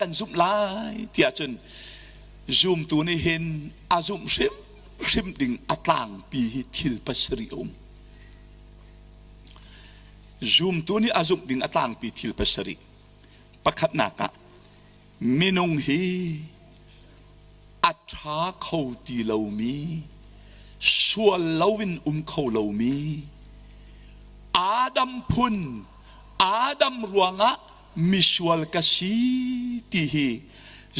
kan zumh lai tiah cun zumtu nih hin a zumh hrimhrim ding a tlangpi hi thil pasarih a um. Zumtu nih a zumh ding a tlangpi thil pasarih. Pakhatnak ah minung hi a ṭha kho ti lomi, sual loin um kho lomi, Adam phun Adam ruangah misual ka si ti hi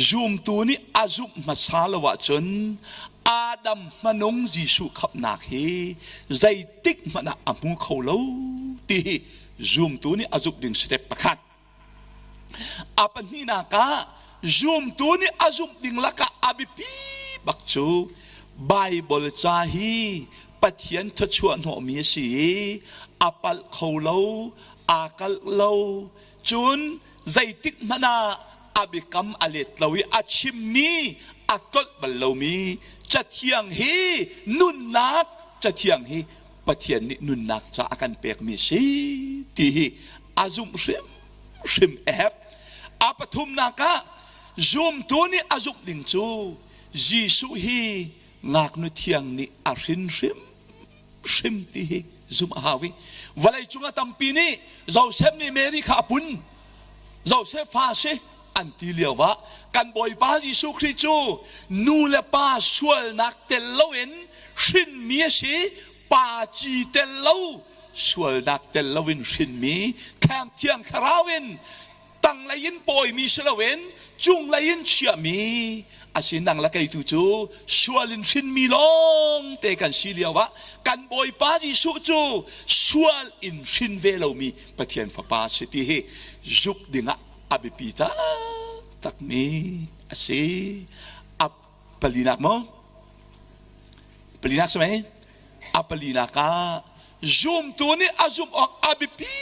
zumtu nih a zumh hmasa lo ahcun Adam hmanung Jesuh khamhnak hi zeitik hmanh ah a hmu kho lo ti hi zumtu nih a zumh ding step pakhat. A pahnihnak ah zumtu nih a zumh ding lakah a biapi bak cu Baibal ca hi Pathian thluachuah hnawhmi a si i a palh kho lo, aa kalh lo, cun zeitik hmanh ah a biakam a let lo i a chimmi a tlolh bal lomi Cathiang hi nunnak Cathiang hi Pathian nih nunnak ca a kan pekmi a si ti hi a zumh hrimhrim a herh. A pathumnak ah zumtu nih a zumh ding cu Jesuh hi ngaknu thiang nih a hrin hrimhrim ti hi zumh a hau i vawlei cung a tampi nih Joseph nih Mary kha a pun Joseph fa a si an ti lio ah kan Bawipa Jesuh Khrih cu nu le pa sualnak tel loin hrinmi a si pa ci tel lo sualnak tel loin hrinmi thiang thlarau in tanglei in pawimi si loin cunglei in chiahmi a si nang le kei tu cu sual in hrinmi lawng te kan si lio ah kan Bawipa Jesuh cu sual in hrin ve lomi Pathian Fapa si ti hi zuk dingah a biapi taktakmi a si. A palinak maw? Palinak si mei? A palinak ah zumtu nih a zumh awk a biapi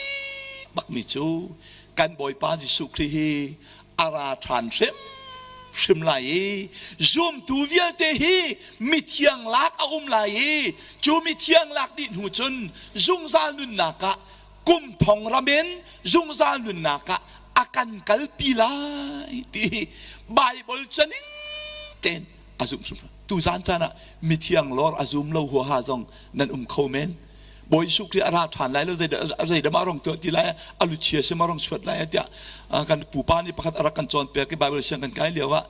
bakmi cu kan Bawipa Jesuh Khrih hi a ra ṭhan hrimhrim lai i zumtu vialte hi mithiang lak a um lai i cu mithiang lak dih hnu cun zungzal nunnak ah kum thong ram in zungzal nunnak ah a kan kalpi lai ti hi Baibal caning tein a zumh hrimhrim. Tuzan caan ah mithiang lor a zum lo huaha zong nan um kho men. Bawi Jesuh Khrih a ra ṭhan lai lo zeidah mah rong tuah ti lai a luchia si ma rong suat lai tiah kan pupa nih pakhat a rak kan cawnpiak i Bible siang kan kai lio ah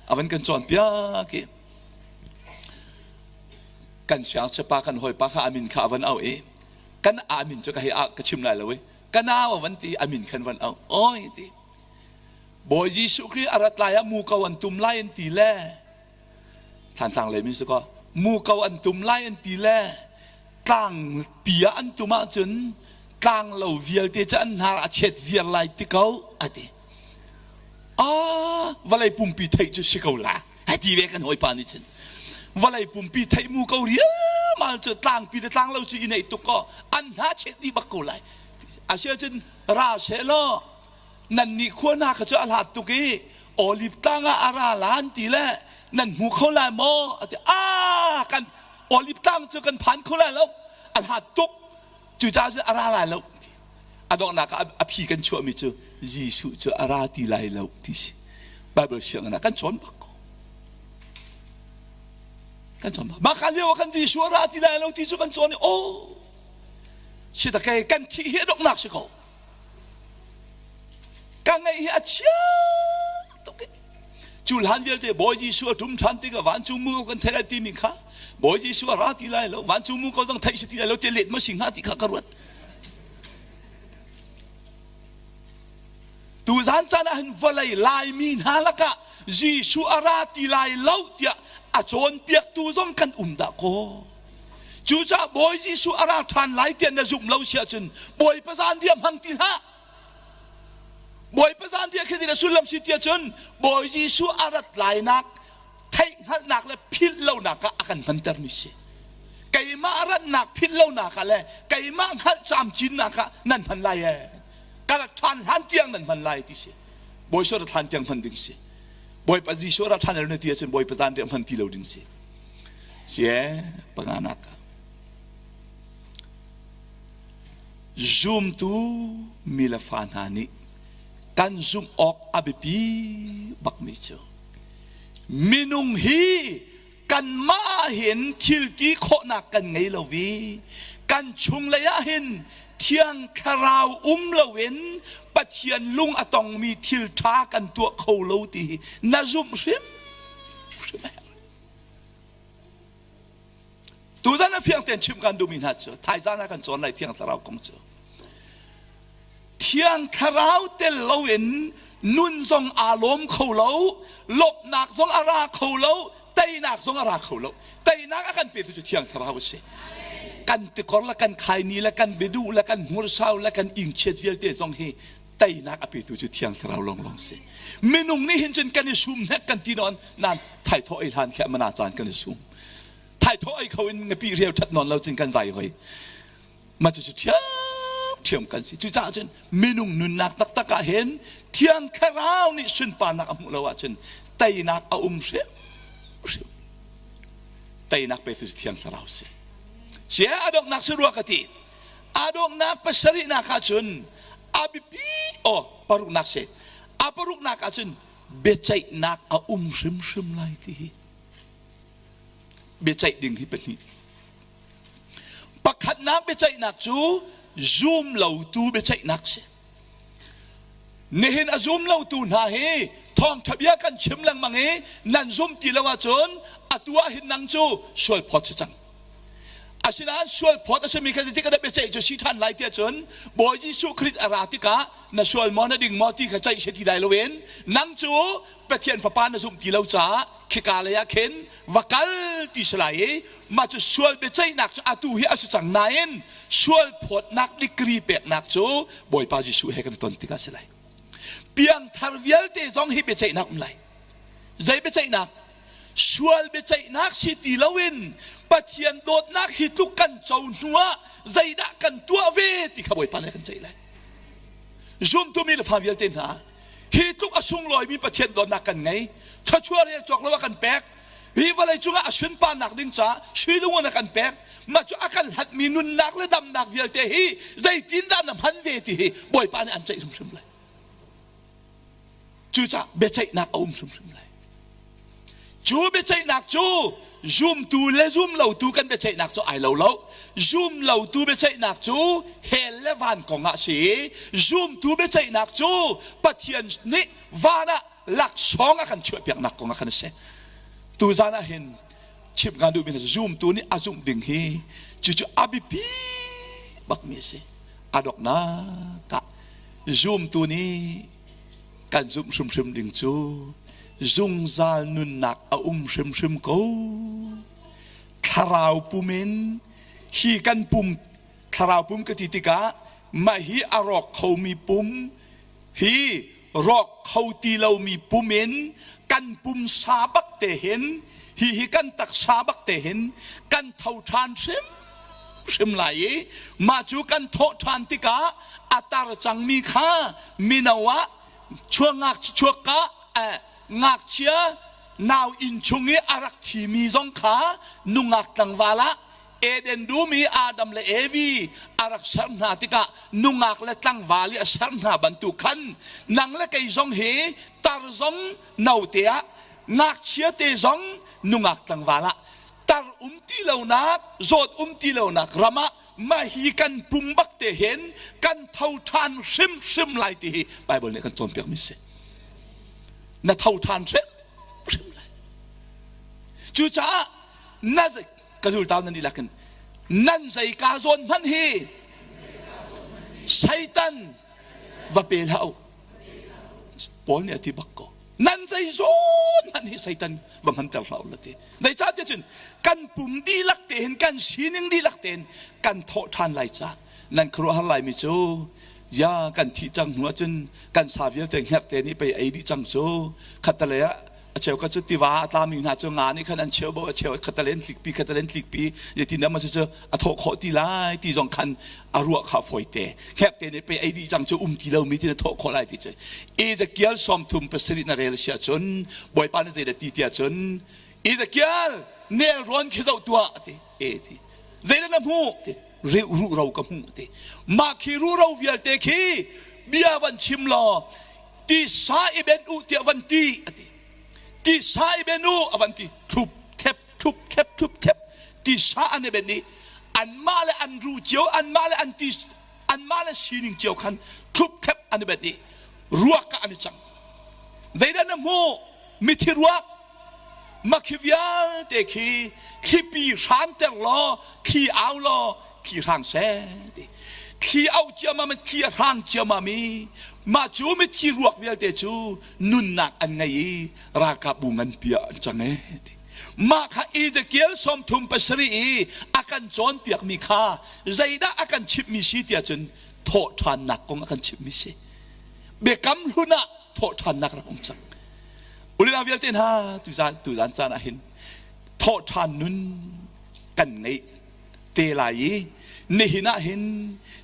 a van kan cawnpiak i kan siangchepa kan hawipa kha a min kha a van auh i kan a min cu ka hei ka chim lai lo i ka nau a van ti a min khan van auh oi ti Bawi Jesuh Khrih a rat lai ah muko an tum lai an ti le Thlantlang lei min si kaw muko an tum lai an ti le tlang pi ah an tum ahcun tlang lo vialte cu an hnar a chet viar lai ti ko a ti. Ah, vawlei pumpi theih cu si ko la. Hei ti ve kan hawipa nih cun. Vawlei pumpi theih mu ko rialmal cu tlangpi le tlang lo cu i neih tuk ko an hna chet dih bak ko lai. Asiahcun ra she law nannih khua hna kha cu a hlat tuk i Olive tlang ah a ra lan ti le nan hmu kho lai maw a ti a kan Olive tlang cu kan phan kho lai lo a hlat tuk cucaah cun a ra lai lo a donghnak ah a phi kan chuahmi cu Jesuh cu a ra ti lai lo ti si Bible sianginn ah kan cawn bak ko kan cawn bak mah kha lio ah kan Jesuh a ra ti lai lo ti cu kan cawn i oh si ta ke kan thih hi a donghnak si ko Ka ngaih hi a chia tuk i cu hlan vialte Bawi Jesuh a ṭum ṭhan tikah vancung mu kan theih lai timi kha Bawi Jesuh a ra ti lai lo vancung mu ko zong theih si ti lai lo ti let ma si hnga ti kha ka ruat. Tuzan caan ah hin vawlei Laimi hna lakah Jesuh a ra ti lai lo tiah a cawnpiaktu zong kan um dah kaw. Cucaah Bawi Jesuh a ra ṭhan lai tiah na zumh lo si ahcun Bawipa zanriah hmang ti hlah. Bawipa zanriah khi a sullam si tiah cun Bawi Jesuh a rat lainak theihhngalhnak le philh lonak ah a kan hmantermi si. Keimah ratnak philh lonak ah le keimah hngalh camcinnak ah nan hman lai ee. Ka rat ṭhan hlan tiang nan hman lai ti si. Bawi Jesuh rat hlan tiang hman ding si. Bawipa Jesuh rat ṭhan na ti ahcun Bawipa zanriah hman ti lo ding si. Sie panganak ah zumtu mi le fa hna nih Kan zumh awk a biapi bakmi cu minung hi kanmah ah hin thil ti khawhnak kan ngei lo i kan chunglei ah hin Thiang Thlarau um loin Pathian lung a tongmi thil ṭha kan tuah kho lo ti hi na zumh hrimhrim a herh. Tuzan a fiang tein chim kan duhmi hna cu thaizan ah kan cawn lai Thiang Thlarau kong cu. Thiang Thlarau tel loin nun zong aa lawm kho lo, lawmhnak zong a ra kho lo, teinak zong a ra kho lo. Teinak a kan petu cu Thiang Thlarau a si. Kan tikor le kan khaini le kan biaduh le kan hmursau le kan ingchiat vialte zong hi teinak a petu cu Thiang Thlarau lawnglawng si. Minung nih hin cun kan i sum hnek kan ti nawn nan thaithawh ei hlan khi mana caan kan i sum. Thaithawh ei kho in ngapi reu that nawn lo cun kan vai hoi. Mah cucu ṭhiamṭhiam kan si. Cucaah cun minung nunnak taktak ah hin Thiang Thlarau nih sunparnak a hmuh lo ahcun teinak a um hrimhrim. Teinak petu cu Thiang Thlarau si. Sia a donghnak si rua ka ti. A donghnak pasarihnak ah cun a biapi aw paruknak si. A paruknak ah cun biaceihnak a um hrimhrim lai ti hi. Biaceih ding hi pahnih. Pakhatnak biaceihnak cu zum lotu biaceihnak si. Nihin a zum lotu hna hi thawngṭha bia kan chim lengmang i nan zum ti lo ahcun atu ah hin nang cu sualphawt si cang. Asinain sualphawt a simi kha zeitik ah biaceih cu si ṭhan lai tiah cun Bawi Jesuh Khrist a ra tikah na sual maw na ding maw ti kha ceih si ti lai loin nang cu Pathian Fapa na zumh ti lo caah khika lei ah khin va kal ti si lai i mah cu sual biaceihnak cu atu hi a si cang nain sual phawtnak degree peknak cu Bawipa Jesuh he kan ton tikah si lai. Piangthar vialte zong hi biaceihnak um lai. Zei biaceihnak? Sual biaceihnak si ti loin Pathian dawtnak hi tluk kan co hnu ah zeidah kan tuah ve ti kha Bawipa nih a kan ceih lai. Zumtu mi le fa vialte hna, hi tluk a sunglawimi Pathian dawtnak kan ngei thluachuah rel cawk lo a kan pek hi vawlei cungah a sunparnak ding caah sui lungun a kan pek mah cu a kan hlatmi nunnak le damnak vialte hi zeitindah na hman ve ti hi Bawipa nih an ceih hrimhrim lai cucaah biaceihnak a um hrimhrim lai Cu biaceihnak cu zumtu le zumlotu kan biaceihnak cu ai lo lo. Zumlotu biaceihnak cu hell le van kong ah si. Zumtu biaceihnak cu Pathian nih van ah laksawng a kan chuahpiaknak kong ah khan a si. Tuzan ah hin chim kan duhmi cu zumtu nih a zumh ding hi cucu a biapi bakmi a si. A donghnak ah zumtu nih kan zumh hrimhrim ding cu zungzal nunnak a um hrimhrim ko. Thlarau pum in hi kan pum thlarau pum ka ti tikah mah hi a rawk khomi pum hi rawk kho ti lomi pum in kan pumsa bak te hin hi hi kan taksa bak te hin kan tho ṭhan hrimhrim lai i mah cu kan thawh ṭhan tikah a tar cangmi kha mino ah chuak chuakka ngakchia nau inn chung i a rak thimi zong kha nungak tlangval ah Eden dum i Adam le Evi a rak ser hna tikah nungak le tlangval i a ser hna bantuk khan nang le kei zong hi tar zong note ah ngakchia te zong nungak tlangval ah tar um ti lonak zawt um ti lonak ram ah mah hi kan pum bak te hin kan tho ṭhan hrimhrim lai ti hi Baibal nih kan cawnpiakmi si. Na tho ṭhan hrimhrim lai. Cucaah na ka zultau nan dihlak in nan zei ka zawn hmanh hi Satan va pe hlah u. Paul nih a ti bak ko. Nan zei zawn hmanh hi Satan va hmanter hlah u la ti. Zeicahtiah cun kan pum dihlak tein kan sining dihlak tein kan thawh ṭhan lai ca nan khuaruahhar laimi cu ya kan thih cang hnu ahcun kan sa vialte hngerhte nih pei ei dih cang cu khattelei ah a cheukhat cu tiva a tlami hna cu nga nih khan an cheu bo a cheu khattelei an tlikpi khattelei an tlikpi zeitin dah cu a thawh khawh ti lai ti zong khan a ruah kha fawite hngerhte nih pei ei dih cang cu um ti lomi tin a thawh khawh lai ti cu Ezekiel 37 na rel si ahcun Bawipa nih zeidah ti tiah cun Ezekiel nelrawn khi zoh tuah ti e ti zeidah na hmuh ti ruhro ka hmuh ti mah khi ruhro vialte khi bia van chim law. Tisa i ben u tiah van ti a ti. Tisa i ben u a van ti. Thup thep thup thep thup thep tisa an i ben i anmah le an ru cio anmah le an ti anmah le sining cio khan thup thep an i ben i ruak ah an i cang. Zeidah na hmuh? Mithi ruak makhi vialte khi thlipi hranter law thli au law thli hrang seh ti thli au ciammam in thli a hrang ciammam i mah cu mithi ruak vialte cu nunnak an ngei i ralkapbu nganpi ah an cang e ti mah kha Ezekiel 37 i a kan cawnpiakmi kha zeidah a kan chimhmi si tiah cun thawhṭhannak kong a kan chimhmi si biakam hlun ah thawhṭhannak rak um cang Ulinau vialte hna tuzan tuzan caan ah hin thawhṭhan nun kan ngeih te lai i nihin ah hin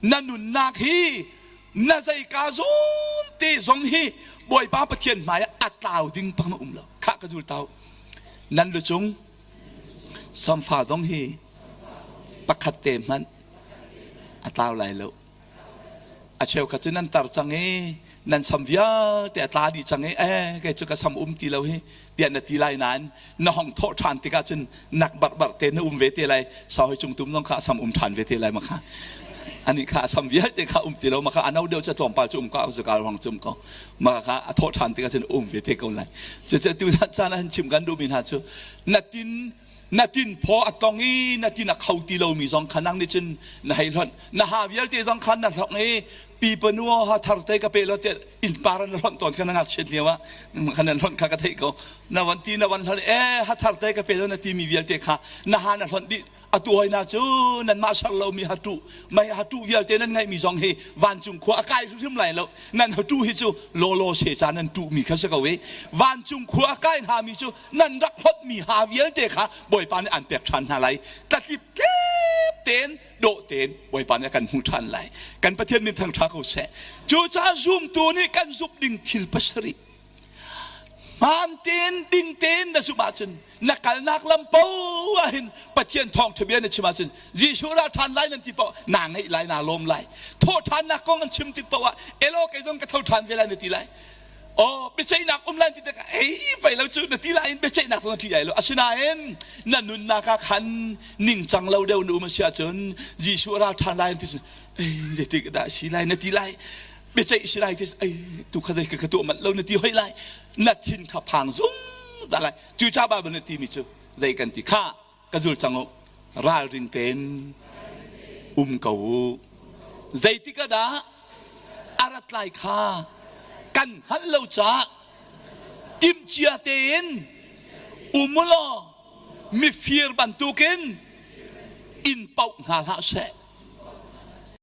na nunnak hi na zeika zawn te zong hi Bawipa Pathian hmai ah a tlau ding pang um lo khah ka zul tau nan lu cung samfa zong hi pakhat te hmanh a tlau lai lo A cheukhat cu nan tar cang i nan sam vialte a tla dih cang i eh kei cu ka sam um ti lo hi tiah na ti lai nain na hong thawh ṭhan tikah cun nak barbar te na um ve te lai sau hoi cung tum zong kha a sam um ṭhan ve te lai ma kha ani kha a sam vialte kha um ti lo ma kha a no deuh cu tlawmpal cu um ka cu ka ruang cu um ko ma kha a thawh ṭhan tikah cun um ve te ko lai cucu tu caan ah chim kan duhmi hna cu na tin na tin phaw a tong i na tin a kho ti lomi zong kha nang nih cun na hei hlonh na ha vialte zong khan na hlok i pipa nu ha thar te ka pe lo te inn par na hlonh tawn kha na ngakchiat lio ah khan na hlonh kha ka theih ko na van ti na van hlonh e ha thar te ka pe lo na ti mi vialte kha na ha na hlonh dih atu hoi na cu nanmah ser lomi hatu mei hatu vialte nan ngeihmi zong hi vancung khua a kai hrim lai lo nan hatu hi cu lawlaw se ca nan tuhmi kha si ko i vancung khua a kai hna mi cu nan rak hlonhmi ha vialte kha Bawipa nih an pek ṭhan hna lai tlatlip tlep tein dawh tein Bawipa nih a kan hmuh ṭhan lai kan Pathian min thangṭha ko seh cucaah zumtu nih kan zumh ding thil pasarih hmaan tein ding tein na zumh ahcun na kalnak lam paoh ah hin Pathian thawngṭha bia na chim ahcun Jesuh ra ṭhan lai nan ti paoh naa ngaih lai naa lawm lai thawh ṭhannak kong an chim tik paoh ah elaw kei zong ka tho ṭhan ve lai na ti lai Oh, biaceihnak um lai ti tikah ei fei lo cu na ti lai in biaceihnak zong na ṭih lai lo. Asinain na nunnak ah khan ningcang lo deuh na um a si ahcun Jesuh a ra ṭhan lai ti ei zeitik dah si lai na ti lai biaceih si lai ti ei tu kha zei ka tuah manh lo na ti hoi lai na thin kha phang zungzal lai cucaah Bible na timi cu zei kan ti kha ka zul cang u ralring tein um ko u zeitik ah dah a rat lai kha kan hngalh lo caah timhcia tein um u law mifir bantukin in pauh hna hlah seh.